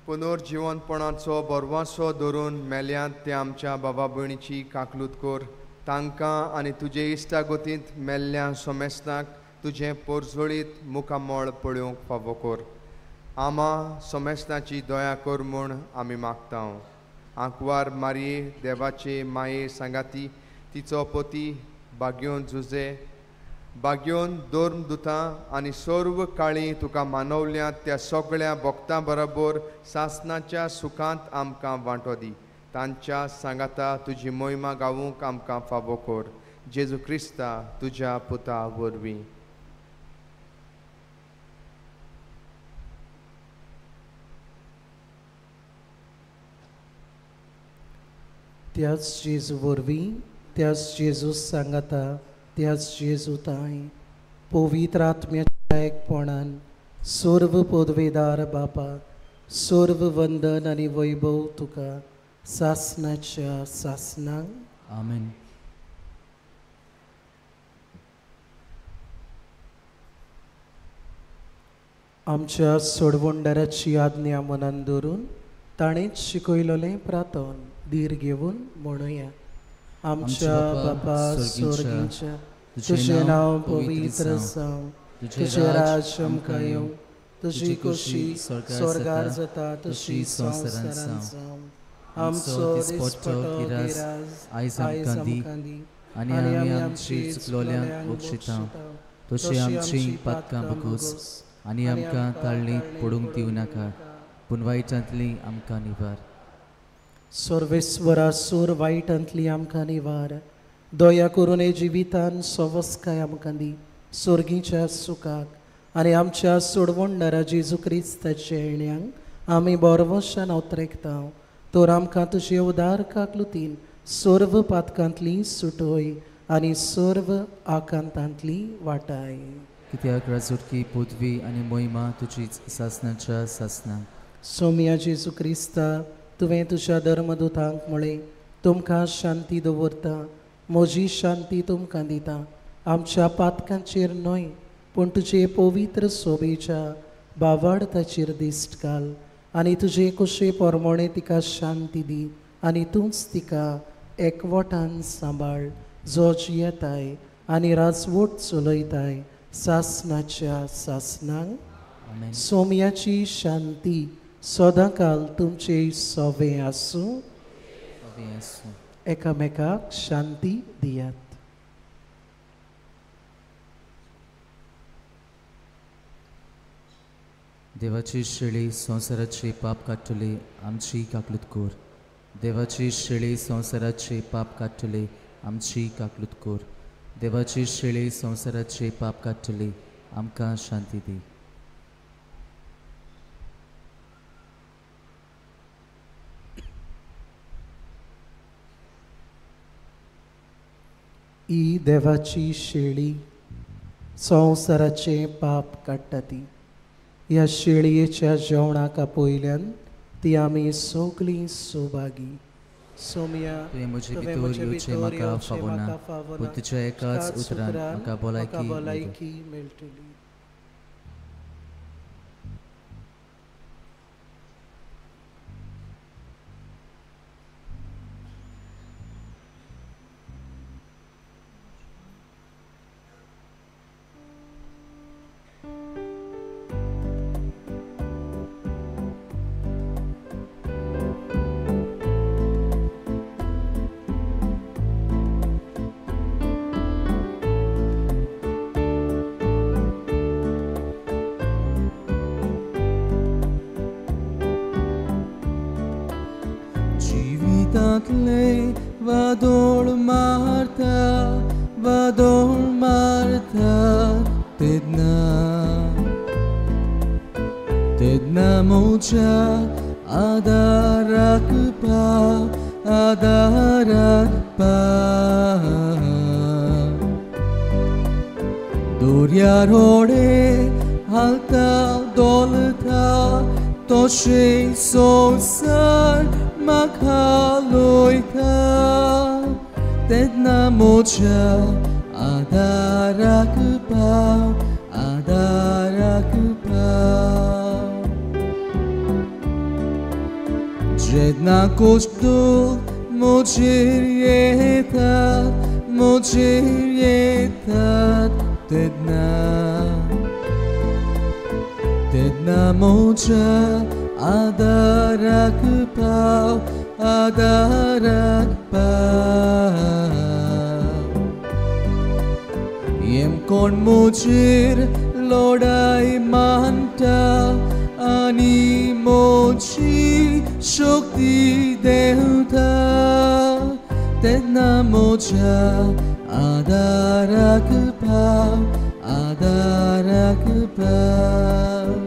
पुनर्जिवनपणाचो बरवासो धरून मेल्यांत ते आमच्या बाबा भयणीची काकलूत कर. तांकां आनी तुजे इश्टागतींत मेल्ल्या सोमेस्तांक तुजें पोरजोळीत मुखामळ पळोवंक फावो कर. आमा सोमेस्तांची दया कर म्हूण आमी मागता. आंकवार मारये देवाचे माये सांगाती तिचो पती बाग्योन जुजे बाग्योन दोर्म दुतां आनी सर्व काळी तुका मानवल्यात त्या सगळ्या भक्तां बरोबर सासनाच्या सुखांत आमकां वांटो दी. तांच्या सांगाता तुजी मोहिमा गावूंक आमकां फावो कर. जेजू क्रिस्ता तुज्या पुता वरवीं. त्याच जेजू वरवीं, त्याच जेजू सांगाता, त्याच जेजू ताय पवित्र आत्म्याच्या एकपणान सर्व पदवेदार बापा, सर्व वंदन आनी वैभव तुका सासनाच्या सासनाक. आमेन. आमच्या सोडवणदाराची आज्ञा मनान धरून ताणेंच शिकयलेलें प्रार्थन धीर घेवन म्हणुया. आमच्या बापा स्वर्गीच्या, तुजें नांव पवित्र जावं, तुजें राज्य आमकां येवं, तुजी खोशी स्वर्गार जाता तशी संवसारांत जावं. आमचो दिसपट्टो गिरास आयज आमकां दी आनी आमी आमची चुकलोल्यांक बक्षिता तशी आमची पातकां बगोस आनी आमकां ताळणींत पडूंक दिवं नाका, पूण वायटांतली आमकां निवार. सर्वेस्वरा, सूर वायटांतली आमकां निवार. दया करून हे जिवितान सवस्काय आमकां दी सोर्गीच्या सुखाक आनी आमच्या सोडवणदारा जेजू क्रिस्ताच्या येण्यांक आमी बरवशान अवतरेकता. तर आमकां तुजे उदार काकलुतीन सर्व पातकांतली सुटोय आनी सर्व आकांतांतली वाटाय. कित्याक राजवटकी पदवी आनी मोहिमा तुजीच सासनाच्या सासना. सोम्या जेजू क्रिस्ता, तुवें तुज्या धर्मदूतांक म्हळें, तुमकां शांती दवरता, म्हजी शांती तुमकां दिता. आमच्या पातकांचेर न्हय पूण तुजे पवित्र सोबेच्या बावाडताचेर दिश्ट घाल आनी तुजे कुशे पोरमोणे तिका शांती दी आनी तूंच तिका एकवटान सांबाळ, जो जियेताय आनी राजवट चलयताय सासनाच्या सासनाक. सोम्याची शांती सदांकाल तुमचे सोवे आसूं. एकामेकाक शांती दियात. देवाची शेळी संवसाराचे पाप काडटले आमची काकलूत कोर. देवाची शेळी संवसाराचे पाप काडटले आमची काकलूत कोर. देवाची शेळी संवसाराचे पाप काडटले आमकां शांती दी. ही देवाची शेळी संवसाराचे पाप काडटा ती. ह्या शेळयेच्या जेवणाक आपयल्यान ती आमी सगळीं सौभागी. सोम्या तुवें म्हजे भितर येवचें म्हाका फावना, पूण तुज्या एकाच उतरान म्हाका भलायकी मेळटली. वादोळ मारता वादोळ मारता तेन्ना तेन्ना म्हज्या आदाराक पाव आदाराक पाव. दर्यार होडे हालता डोलता तशें संवसार म्हाका लयता तेन्ना म्हज्या आदाराक पाव आदाराक पाव. जेन्ना कश्ट म्हजेर येतात म्हजेर येतात तेन्ना तेन्ना म्हज्या आदाराक पाव आदाराक पाव. येम कोण म्हजेर लढाय मांडटा आनी म्हजी शक्ती देंवता तेन्ना म्हज्या आदाराक पाव आदाराक पाव.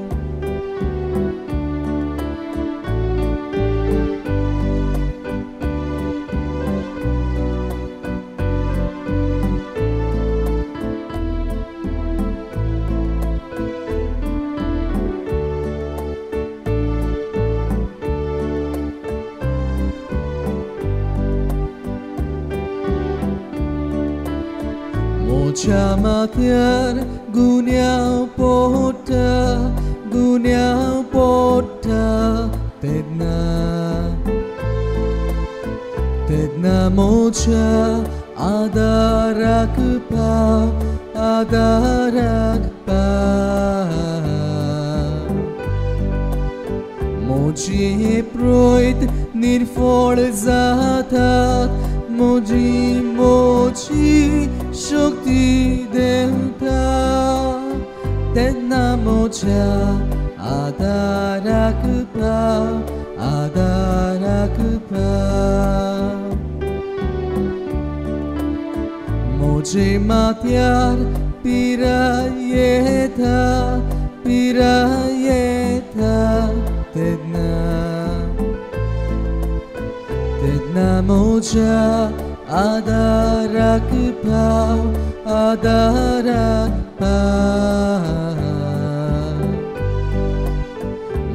म्हज्या माथ्यार गुन्यांव पडटा गुन्यांव पडटा तेन्ना तेन्ना म्हज्या आदाराक पाव आदाराक पाव. म्हजी प्रोयत निर्फळ जातात म्हजी म्हजी शक्ती देंवता तेन्ना म्हज्या आदाराक पाव आदाराक पाव. म्हजे माथ्यार पिराय येता पिराय येता तेन्ना तेन्ना म्हज्या आदाराक पाव आदाराक पाव.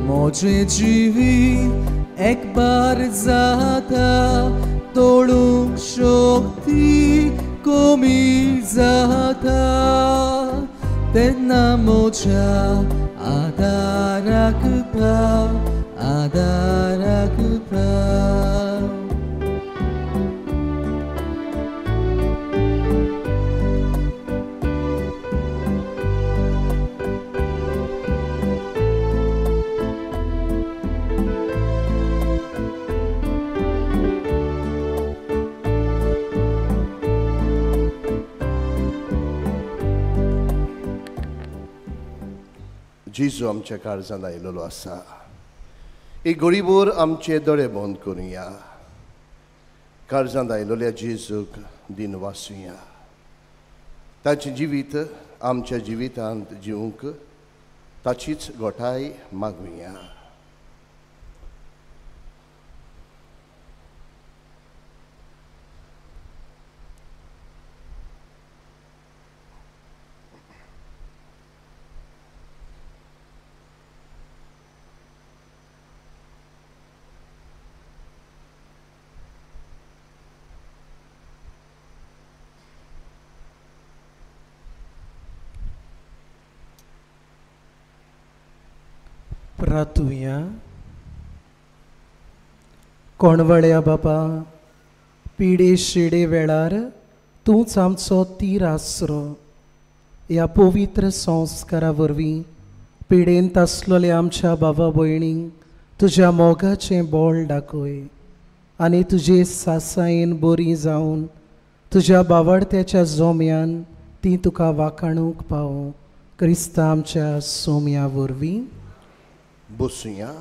म्हजें जिवीत एकबार जाता तोडूंक शक्ती कमी जाता तेन्ना म्हज्या आदाराक पाव आदाराक पाव. जेजू आमच्या काळजांत आयलेलो आसा. एक घडीभर आमचे दोळे बंद करुया, काळजांत आयलेल्या जेजूक दिन वाचुया. ताचें जिवीत आमच्या जिवितांत जिवंक ताचीच गोठाय मागुया. प्रार्थुया. कोणवळ्या बाबा, पिडे शिडे वेळार तूंच आमचो तीर आसरो. ह्या पवित्र संस्कारा वरवीं पिडेंत आसलेल्या आमच्या बाबा भयणींक तुज्या मोगाचें बोळ दाखय आनी तुजे सासायेन बरी जावन तुज्या बावडत्याच्या जोम्यान ती तुका वाखाणूंक पावो. क्रिस्ता आमच्या सोम्या वरवीं. बसुया.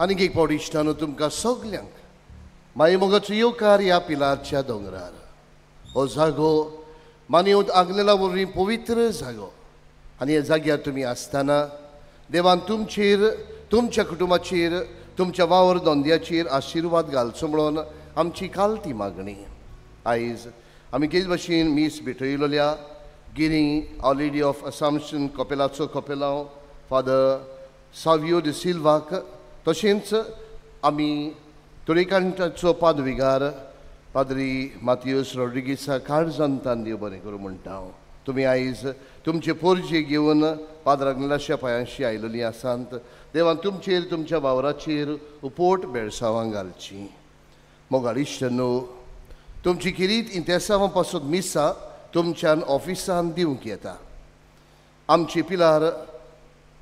आनीक एक फावट इश्टानो तुमकां सगल्यांक माई मोगाचो येवकार ह्या पिलारच्या दोंगरार. हो जागो मानवत आग्नेला वरवीं पवित्र जागो आनी ह्या जाग्यार तुमी आसतना देवान तुमचेर, तुमच्या कुटुंबाचेर, तुमच्या वावर धंद्याचेर आशिर्वाद घालचो म्हणून आमची कालती मागणी. आयज आमी केच भशेन मीस भेटयलेल्या Giri our lady of Assumption कपेलाचो कपेलांव फादर सावियो de सिल्वाक, तशेंच आमी तुरेकांटाचो पादविगार पाद्री मातियोस रॉड्रिगीसा काळजांतान देव बरें करूं म्हणटा हांव. तुमी आयज तुमचे पोरजे घेवन पाद्र आग्नेलाच्या पांयांशी आयलेलीं आसात. देवान तुमचेर, तुमच्या वावराचेर उपोट बेळसावां घालची. मोगाळ इश्ट न्हू, तुमची किरीत इंतेसांवां पासून मिसां तुमच्यान ऑफिसान दिवंक येता. आमची पिलार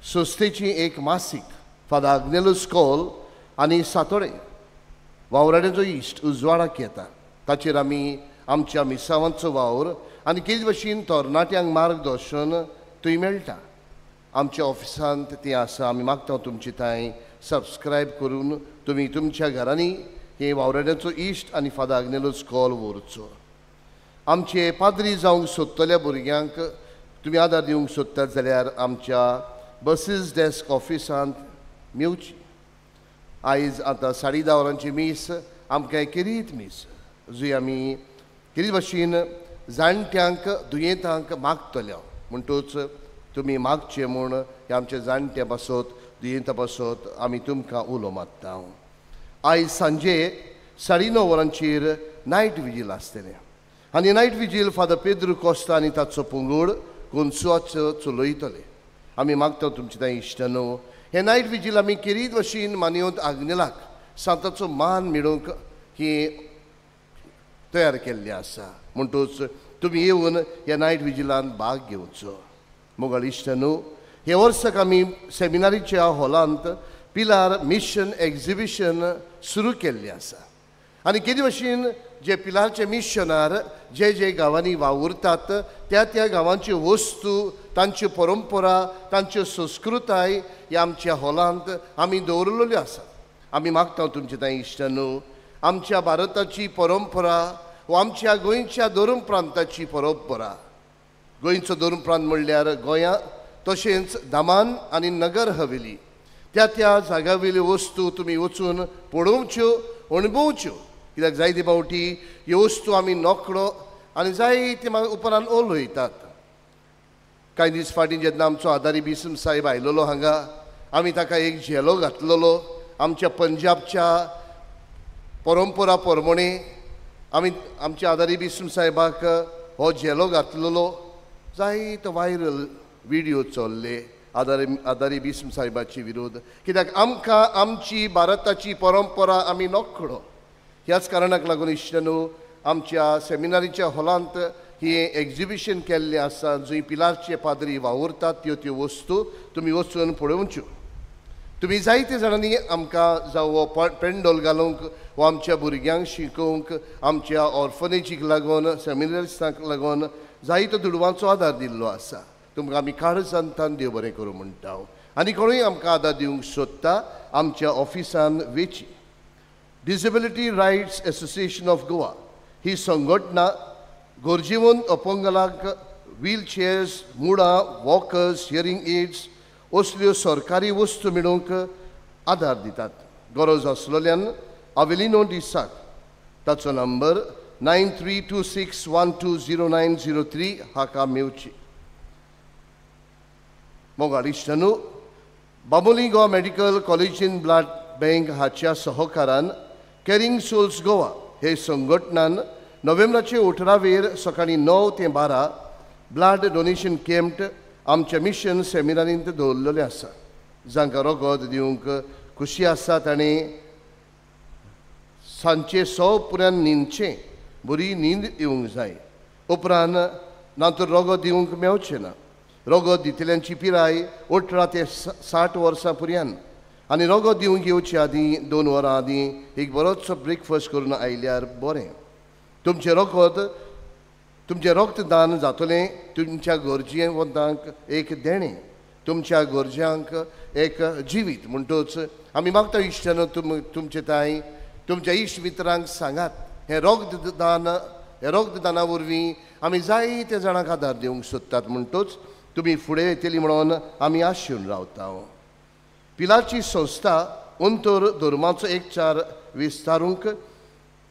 संस्थेची एक मासीक फादर आग्नेलस कॉल आनी सातोडे वावराड्यांचो इश्ट उजवाडाक येता. ताचेर आमी आमच्या मिसावांचो वावर आनी केच भशेन तरणाट्यांक मार्गदर्शन थंय मेळटा. आमच्या ऑफिसांत तें आसा. आमी मागता तुमची थंय सबस्क्रायब करून तुमी तुमच्या घरांनी हे वावराड्यांचो इश्ट आनी फादर आग्नेलस कॉल व्हरचो. आमचे पाद्री जावंक सोदतल्या भुरग्यांक तुमी आदार दिवंक सोदतात जाल्यार आमच्या बसीस डेस्क ऑफिसांत मेवची. आयज आतां 10:30 वरांची मीस आमकां केरीत मीस जंय आमी केरीत भशेन जाणट्यांक दुयेंतांक मागतल्या म्हणटूच तुमी मागचे म्हूण ह्या आमच्या जाणट्यां पासत दुयेंता पासत आमी तुमकां उलो मारता. आयज सांजे 9:30 वरांचेर नायट विजील आसतलें आनी night vigil father Pedro Costa आनी ताचो पंगड कोन्सुआचो चलयतले. आमी मागता तुमचे थंय इश्टानो हे नायट विजील आमी केरीत भशेन मानवत आग्नेलाक सांताचो मान मेळोवंक ही तयार केल्ली आसा. म्हणटूच तुमी येवन ह्या नायट विजिलान भाग घेवचो. मोगाळ इश्टानो, हे वर्साक आमी सेमिनारीच्या हॉलांत पिलार मिशन एक्झिबिशन सुरू केल्लें आसा आनी केदी भशेन जे पिलारचे मिशनार जे जे गांवांनी वावुरतात त्या त्या गांवांच्यो वस्तू, तांच्यो परंपरा, तांच्यो संस्कृताय ह्या आमच्या हॉलांत आमी दवरलेल्यो आसात. आमी मागता तुमचे थंय इश्टानो आमच्या भारताची परंपरा वा आमच्या गोंयच्या धर्म प्रांताची परंपरा, गोंयचो धर्म प्रांत म्हणल्यार गोंया तशेंच दामन आनी नगर हवेली, त्या त्या जाग्यावेल्यो वस्तू तुमी वचून पळोवच्यो, अणभवच्यो. कित्याक जायते फावटी ह्यो वस्तू आमी नोकळो आनी जायते मागीर उपरांत उलयतात. कांय दीस फाटीं जेन्ना आमचो आदारी बिसम साहेब आयलेलो हांगा, आमी ताका एक झेलो घातलेलो आमच्या पंजाबच्या परंपरा प्रमाणे. आमी आमच्या आदारी बिसम साहेबाक हो झेलो घातलेलो. जायतो वायरल विडियो चल्ले आदारी बिसम साहेबाची विरोध, कित्याक आमकां आमची भारताची परंपरा आमी नोकळो. ह्याच कारणाक लागून इश्टानो आमच्या सेमिनारीच्या हॉलांत ही एक्झिबिशन केल्लें आसा जंय पिलारचे पाद्री वावुरतात त्यो त्यो वस्तू तुमी वचून पळोवच्यो. तुमी जायते जाणांनी आमकां जावं हो पेंडोल घालूंक वा आमच्या भुरग्यांक शिकोवंक आमच्या ऑर्फनेजीक लागून सेमिनारिस्टांक लागून जायतो दुडवांचो आदार दिल्लो आसा. तुमकां आमी काळजांतान देव बरें करूं म्हणटा. आनी कोणूय आमकां आदार दिवंक सोदता आमच्या ऑफिसान वेची. Disability rights association of Goa ही संघटना गरजेवंत अपंगलांक व्हील चेअर्स, मुडां, वॉकर्स, हियरींग एड्स असल्यो सरकारी वस्तू मेळोवंक आदार दितात. गरज आसलेल्यान आवेलिनो डिसाक ताचो नंबर 9326120903 हाका मेवची. मोगाळ इश्टांनो, बाबोली गोवा मेडिकल कॉलेजीन ब्लड बँक हाच्या सहकारान कॅरिंग सोल्स गोवा हे संघटनान नोव्हेंबराचे 18वेर सकाळीं 9 ते 12 ब्लड डोनेशन कॅम्प आमच्या मिशन सेमिनारींत दवरलेलें आसा. जांकां रगत दिवंक खुशी आसा ताणें सांजचे 100 पुऱ्यान न्हिदचें, बरी न्हीद येवंक जाय. उपरांत ना तर रगत दिवंक मेवचें ना. रगत दितल्यांची पिराय 18 ते 60 वर्सां पुऱ्यान आनी रगत दिवंक येवचे आदीं 2 वरां आदीं एक बरोचसो ब्रेकफास्ट करून आयल्यार बरें. तुमचें रगत, तुमचें रक्तदान जातलें तुमच्या गरजेवंतांक एक देणें, तुमच्या गरजांक एक जिवीत. म्हणटच आमी मागता इश्टानो, तुमचे ताई तुमच्या इश्ट मित्रांक सांगात हें रक्तदान, हे रक्तदाना वरवीं आमी जायते जाणांक आदार दिवंक सोदतात. म्हणटच तुमी फुडें येतली म्हणून आमी आशेवन रावता. पिलाची संस्था अंतर धर्माचो एकचार विस्तारूंक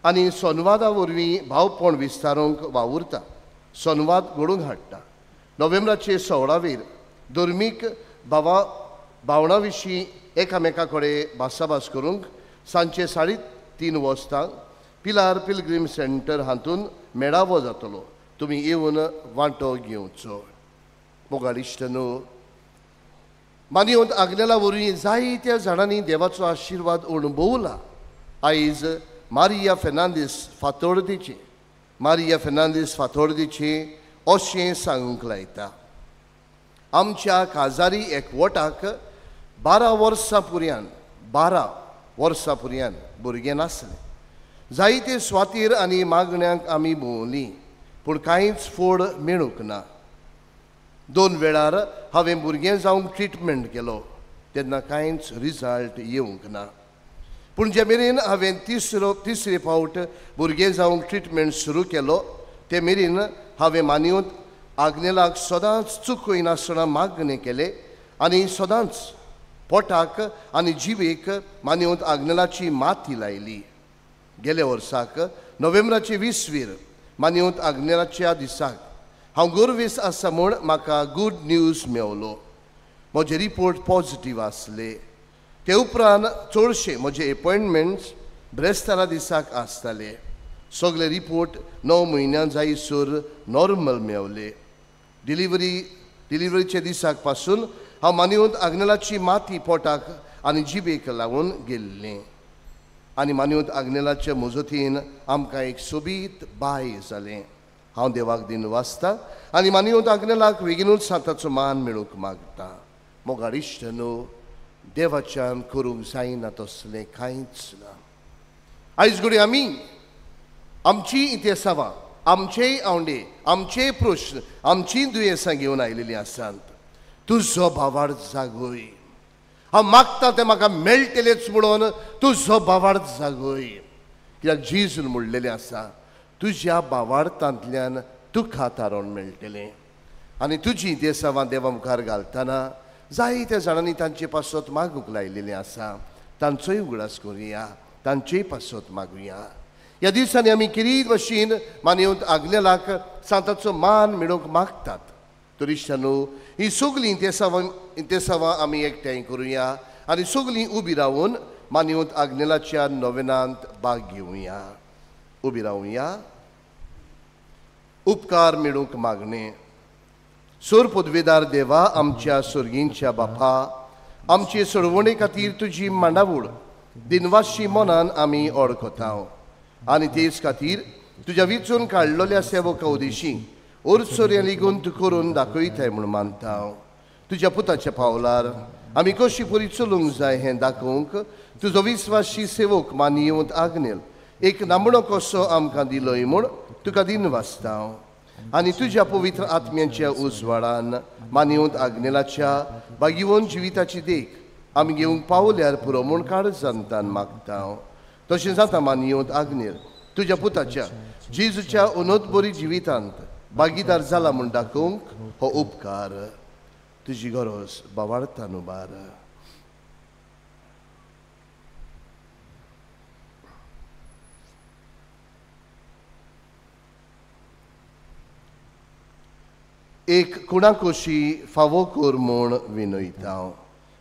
आनी संवादा वरवीं भावपण विस्तारूंक वावुरता, संवाद घडोवन हाडटा. नोव्हेंबराचे 16वेर धर्मीक भावना विशीं एकामेका कडेन भासाभास करूंक सांजचे 3:30 वाजता पिलार पिलग्रीम सेंटर हातूंत मेळावो जातलो. तुमी येवन वांटो घेवचो. मोगाळ इश्टांनो, मानयेवंत आग्नेला वरवीं जायत्या जाणांनी देवाचो आशिर्वाद अणभवला. आयज मारिया फेर्नांदीस फातोर्दीचें, मारिया फेर्नांदीस फातोर्दीचें अशें सांगूंक लायता. आमच्या काजारी एकवटाक 12 वर्सां पुऱ्यान, 12 वर्सां पुऱ्यान भुरगें नासलें. जायते स्वातीर आनी मागण्यांक आमी भोंवलीं पूण कांयच फोड मेळूंक ना. 2 वेळार हांवें भुरगें जावंक ट्रिटमेंट केलो तेन्ना कांयच रिजल्ट येवंक ना. पूण जे मेरेन हांवें तिसरे फावट भुरगें जावंक ट्रिटमेंट सुरू केलो ते मेरेन हांवें मानयेवंत आग्नेलाक सदांच चुकयनासतना मागणें केलें आनी सदांच पोटाक आनी जिवेक मानयेवंत आग्नेलाची माती लायली. गेल्या वर्साक नोव्हेंबराचे 20वेर मानयेवंत आग्नेलाच्या दिसाक हांव गोरवेस आसा म्हूण म्हाका गूड न्यूज मेवलो. म्हजे रिपोर्ट पॉजिटीव आसले. ते उपरांत चडशे म्हजे एपॉयंटमेंट्स ब्रेस्तारा दिसाक आसताले. सगळे रिपोर्ट 9 म्हयन्यां जायसर नॉर्मल मेवले. डिलिव्हरीच्या दिसाक पासून हांव मानयेवंत आग्नेलाची माती पोटाक आनी जिबेक लावन गेल्लें आनी मानयेवंत आग्नेलाच्या मजतीन आमकां एक सोबीत बाय जालें. हांव देवाक दिन वाचता आनी मानयेवंत आग्नेलाक बेगिनूच सांताचो मान मेळूंक मागता. मोगाळ इश्टांनो, देवाच्यान करूंक जायना तसलें कांयच ना. आयज घडये आमी आमची इतिहासावां, आमचेय आवंडे, आमचेय प्रश्न, आमचीं दुयेंसां घेवन आयलेलीं आसात. तुजो भावार्थ जागय, हांव मागता तें म्हाका मेळटलेंच म्हणून तुजो भावार्थ जागय. कित्याक जेजून म्हणलेलें आसा, तुज्या भावार्थांतल्यान तुका तारण मेळटलें. आनी तुजी देसावां देवा मुखार घालतना जायत्या जाणांनी तांचे पासत मागूंक लायलेलें आसा. तांचोय उगडास करुया, तांचेय पासत मागुया. ह्या दिसांनी आमी किरीत भशेन मानयेवंत आग्नेलाक सांताचो मान मेळोवंक मागतात. तर इश्टांनो, ही सगळीं इतिहासावां आमी एकठांय करुया आनी सगळीं उबी रावन मानयेवंत आग्नेलाच्या नोवेनांत भाग घेवया. उबी रावया. उपकार मेळूंक मागणें. सोर पदवेदार देवा, आमच्या सोर्गींच्या बापा, आमचे सोडवणे खातीर तुजी मांडावळ दिनवाशी मनान आमी ओळखता आनी तेच खातीर तुज्या विचून काडलेल्या सेवका उदेशी ओरसोऱ्या लिगून तूं करून दाखयताय म्हूण मानता. तुज्या पुताच्या पावलार आमी कशी परी चलूंक जाय हें दाखोवंक तुजो विस्वाशी सेवक मानयेवंत आग्नेल एक नामणो कसो आमकां दिलोय म्हूण तुका दिनवासता. आनी तुज्या पवित्र आत्म्यांच्या उजवाडान मानिवंत आग्नेलाच्या भाग्यवंत जिविताची देख आमी घेवंक पावल्यार पुरो म्हूण काळजांतान मागता. तशें जाता मानिवंत आग्नेल तुज्या पुताच्या जेजूच्या अनोतबरी जिवितांत भागीदार जाला म्हूण दाखोवंक हो उपकार तुजी गरज बावाळतान उबार. एक कुणाकोशी फावो कर म्हूण विनयता.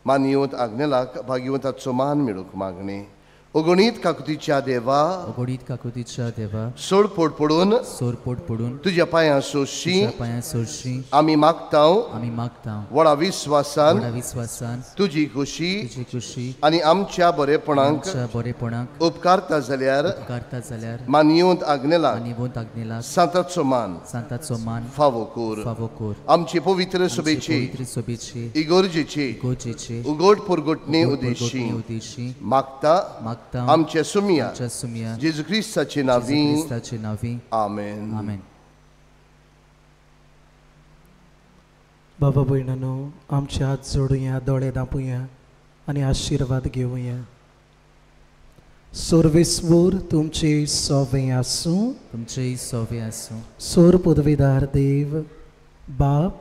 मानिवंत आग्नेलाक भाग्यवंताचो मान मेळूंक मागणें. अगणीत काकुतीच्या देवा, अगणीत काकुतीच्या देवा, सोडपोट पडून, सोरपोट पडून तुज्या पांयां सोरशी, पांयां सोरशी आमी मागता, आमी मागता व्हडा विस्वासान, व्हडा विस्वासान तुजी खुशी, तुजी खुशी आनी आमच्या बरेपणाक, बरेपणाक उपकारता जाल्यार, उपकारता जाल्यार मानिवंत आग्नेलाक, मानिवंत आग्नेलाक सांताचो मान, सांताचो मान फावो कर, फावो कर. आमचे पवित्र सभेची, पवित्र सभेची, इगर्जेची, इगर्जेची उगड पुरगुटणे उद्देशी उद्देशी मागता, मागता आमच्या सुमिया जेजू क्रिस्ताचे नांवी, क्रिस्ताचे नांवी. आमेन. आमेन. बाबा भयणांनो, आमचे हात जोडुया, दोळे दांपुया आनी आशिर्वाद घेवया. सर्वेस्वर तुमचे सोवे आसूं, तुमचे सोवे आसूं. सोर पदवीदार देव बाप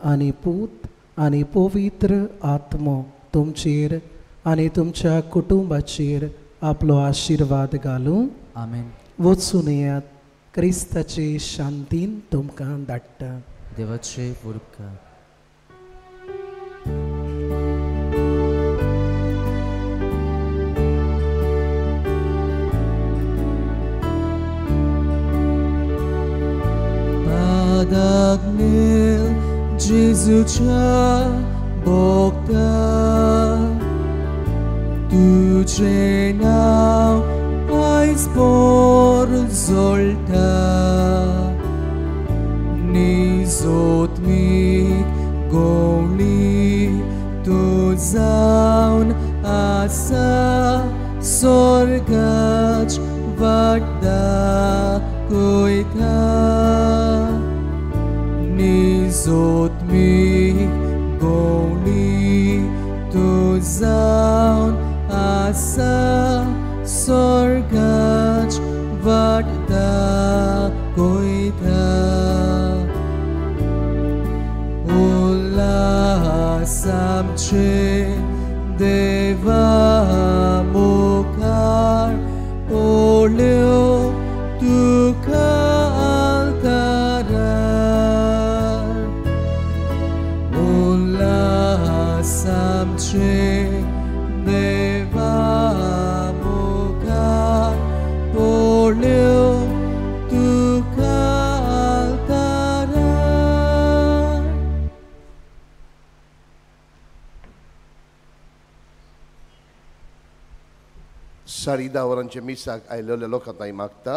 आनी पूत आनी पवित्र आत्मो तुमचेर आनी तुमच्या कुटुंबाचेर आपलो आशिर्वाद घालूं. आमेन. वचून येयात, क्रिस्ताचे शांतीन तुमकां धाडटा. देवाचे उपकार. Padagnil Jesuच्या भोगता तुझे नाव आयज पोरजोळटा, निजोत्मीक गोवली तूं जावन आसा, स्वर्गाच वाट दाखयता. निजोत्मीक गोवली तूं जावन आसा, स्वर्गाच वाट दाखयता. उल्हास आमचे देवा मुखार पडल्यो तुका आल्तारार, उल्हास आमचे देवा मुखार पडल्यो तुका आल्तारार. 10:30 वरांच्या मिसाक आयलेल्या लोकांक हांव मागता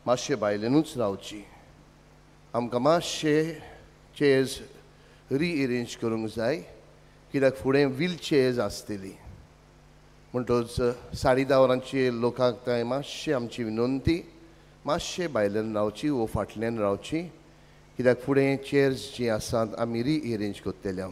मातशें भायल्यानूच रावची. आमकां मातशें चेयर्स रिअरेंज करूंक जाय, कित्याक फुडें व्हील चेयर्स आसतली. म्हणटच 10:30 वरांचे लोकांक थंय मातशें आमची विनंती, मातशें भायल्यान रावची वो फाटल्यान रावची, कित्याक फुडें चेयर्स जी आसात आमी रिअरेंज करतले.